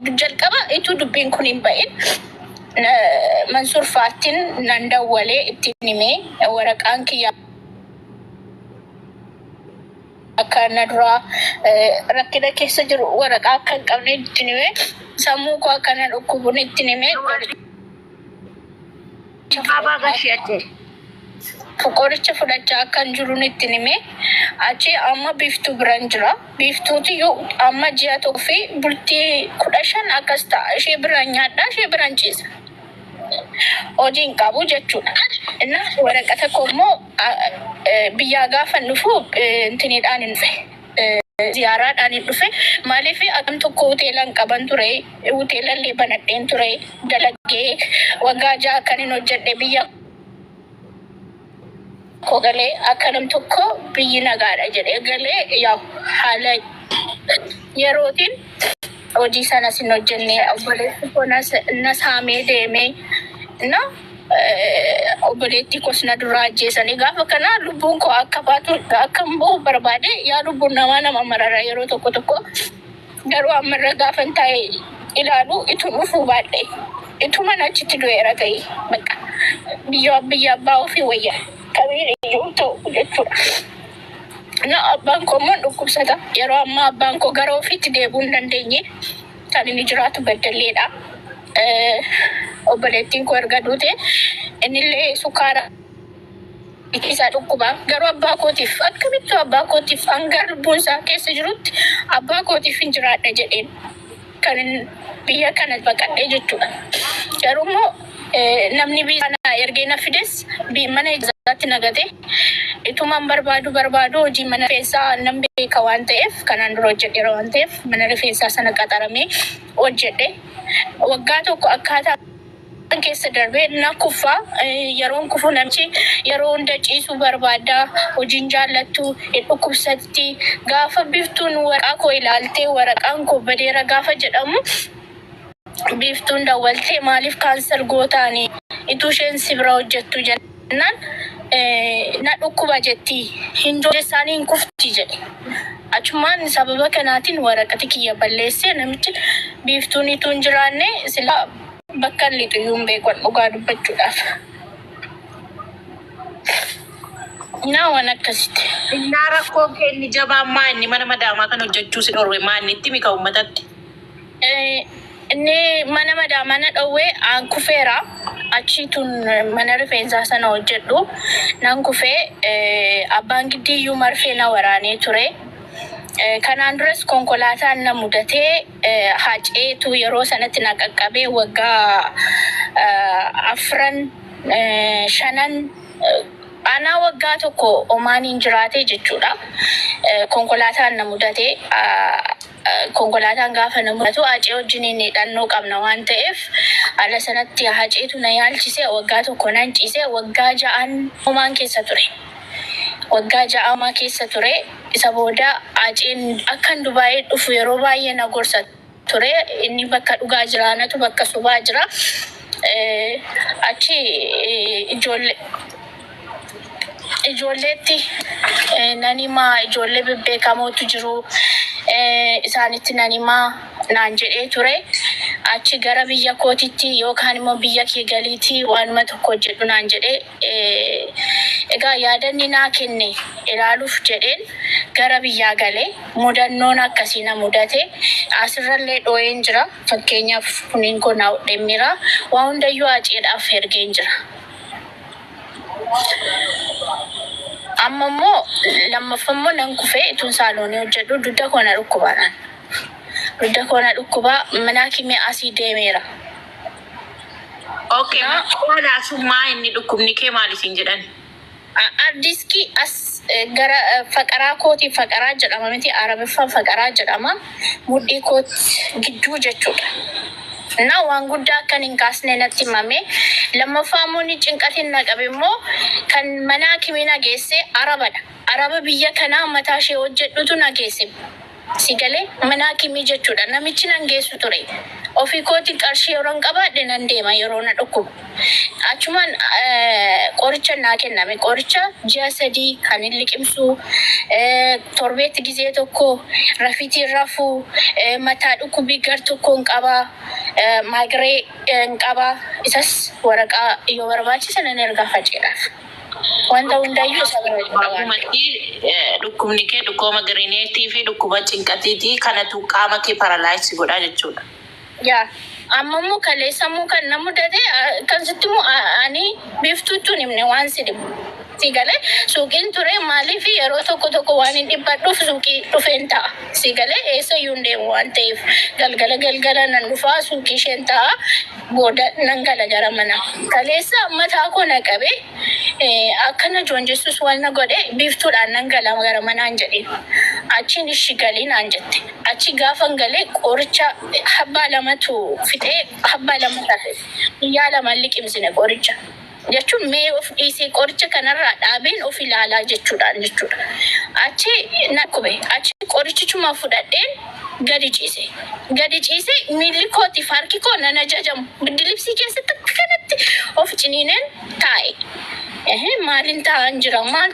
Jalqaba ituu dubbiin kun hin ba'in Mansuur faattin nan dawwalee ittiin himee waraqaan kiyya akka na duraa rakkina keessa jiru waraqaa akka hin qabne ittiin himee sammuu koo akka na dhukkubun ittiin himee Abaa gashii achi. Qoricha fudhachaa akkan jirun ittiin hime. Achi amma Biiftuu biran jira. Biiftuutiyyuu amma ji'a tokko fi bultii 15 akkas ta'a. Ishee biran nyaadha, ishee biran ciisa. Hojii hin qabu jechuudha. Inna waraqata koo immoo biyyaa gaafan dhufu intiniidhaan hin dhufe. Ziyaaraadhaan hin dhufe. Maaliif akkam tokko hoteelan qaban ture. Hoteelallee banadheen ture. Dalagee waggaa 6 kan hin hojjedhe biyya koo galee akka nam tokko biyyi nagaadha jedhee galee yaa haala yerootiin hojii sanas hin hojjenne obboleessi koo na saamee deemee na obboleettii koos na duraa ajjeesanii gaafa kana lubbuun koo akka baatu akka hin bahu barbaade yaa lubbuun namaa nama marara yeroo tokko tokko Garuu amma irra gaafan taa'e ilaalu itun dhufuu baadhe ituman achitti du'eera ta'e bakka biyya biyya abbaa ofii wayya kamiin iyyuu ta'u jechuudha. Na abbaan koo immoo dhukkubsata. Yeroo ammaa abbaan koo gara ofiitti deebi'uu hin dandeenye kan inni jiraatu Beddelleedha. Obboleettiin koo erga duute innillee sukkaara isaa dhukkuba. Garuu abbaa kootiif akkamittuu abbaa kootiif hanga lubbuun isaa keessa jirutti abbaa kootiif hin jiraadha jedheen kan biyya kana baqadhee jechuudha. Garuu immoo namni biyya kana ergee na fides mana ijaazzaatti na gate. Itumaan barbaadu barbaadu hojii mana rifeensaa nan beeka waan ta'eef kanaan dura hojjedheera waan ta'eef mana rifeensaa sana qaxaramee hojjedhe. Waggaa tokko akkaataa keessa darbee na kufa. Yeroon kufu namichi yeroo hunda ciisuu barbaada. Hojiin jaallattu hin dhukkubsatti. Gaafa Biiftuun waraqaa koo ilaaltee waraqaan koo badeera gaafa jedhamu Biiftuun dawwaltee maaliif kaansal gootaani ituu isheen si bira hojjettu jennaan na dhukkuba jetti hin joojessaanii hin kufti jedhe. Achumaan sababa kanaatiin waraqati kiyya balleessee namichi Biiftuun ituu hin jiraanne silaa Bakkan lixu iyyuu hin beeku an dhugaa dubbachuudhaaf. Naa waan akkasitti. Innaa rakkoon kee inni jabaan maa inni mana madaamaa kan hojjechuu si dhorwe maa inni itti himi ka uummatatti. Inni mana madaamaa na dhowwe an kufeera. Achii tun mana rifeensaa sana hojjedhu nan kufee abbaan giddii iyyuu marfee na waraanee ture. Kanaan duras konkolaataan na mudatee Haceetu yeroo sanatti na qaqqabee waggaa afran shanan anaa waggaa tokko Omaaniin jiraate jechuudha. Konkolaataan na mudate. Konkolaataan gaafa na mudatu Hacee wajjiniin hidhannoo qabna waan ta'eef ala sanatti Haceetu na yaalchise waggaa tokko nan ciise waggaa ja'an Omaan keessa ture. Waggaa 6 Omaa keessa ture. Isa booda Haceen akkan Dubaayii dhufu yeroo baay'ee na gorsa ture. Inni bakka dhugaa jira, anatu bakka sobaa jira. Achi ijoollee ijoolleetti nan himaa ijoollee bebbeekamootu jiru isaanitti nan himaa naan jedhee ture. Achi gara biyya kootitti yookaan immoo biyya kee galiitii waanuma tokko hojjedhu naan jedhee Egaa yaada inni naa kenne ilaaluuf jedheen gara biyyaa gale. Mudannoon akkasii na mudate. Asirrallee dhoo'een jira. Fakkeenyaaf kuniin koo naa hodheemmeera. Waa hundayyuu Haceedhaaf ergeen jira. Amma immoo lammaffaa immoo nan kufee ituun saaloonii hojjedhu dugda koo na dhukkuba naan. Dugda koo na dhukkuba mana hakimii asii deemeera. Okay, Na haadha sun maa inni dhukkubni kee maali siin jedhan? Ardiskii as gara faqaraa kootii faqaraa jedhama miti Arabiffaan faqaraa jedhama mudhii koot gidduu jechuudha. Na waan guddaa akkan hin kaasne natti himame. Lammaffaa immoo inni cinqatiin na qabe immoo kan mana hakimii na geesse Arabadha. Araba biyya kanaa mataa ishee hojjedhutu na geesse. Si galee mana hakimii jechuudha. Namichi nan geessu ture. Ofii kootiin qarshii yeroon qabaadhe nan deema yeroo na dhukkubu. Achumaan qoricha naa kenname. Qoricha ji'a 3 kan hin liqimsu, torbeetti gizee tokko rafiitiin rafuu, mataa dhukkubii gar tokkoon qaba, maagiree hin qaba. Isas waraqaa yoo barbaachise nan ergaa faceedhaaf. Wanta hundayyuu isa bira jira waan ta'eef. Gabaabumatti dhukkubni kee dhukkuba magariineetii fi dhukkuba cinqatiitii kanatu qaama kee paralyze godhaa jechuudha. Yaa amma immoo kaleessa immoo kan na mudate kan sitti immoo ani biiftuutti hin himne waan si dhibu. Si galee suuqiin ture maaliif yeroo tokko tokko waan hin dhiphadhuuf suuqii dhufeen ta'a. Si galee eessayyuu hin deemu waan ta'eef galgala galgala nan dhufaa suuqii isheen ta'a booda nan gala gara manaa. Kaleessa mataa koo na qabe akka na joonjessus waan na godhe biiftuudhaan nan gala gara manaan jedheen. Achiin ishi galii naan jette. Achi gaafan galee qoricha habbaa lamatu fixee habbaa lama tafe. Guyyaa lama hin liqimsine qoricha. Jechuun mee of dhiisee qoricha kanarraa dhaabeen of ilaalaa jechuudhaan jechuudha. Achi na dhukube. Achi qorichichuma fudhadheen gadi ciise. Gadi ciise miilli kootiif harki koo nan ajajamu. Biddilibsii keessatti akka kanatti of ciniineen taa'e. Maalin taa'an jira maal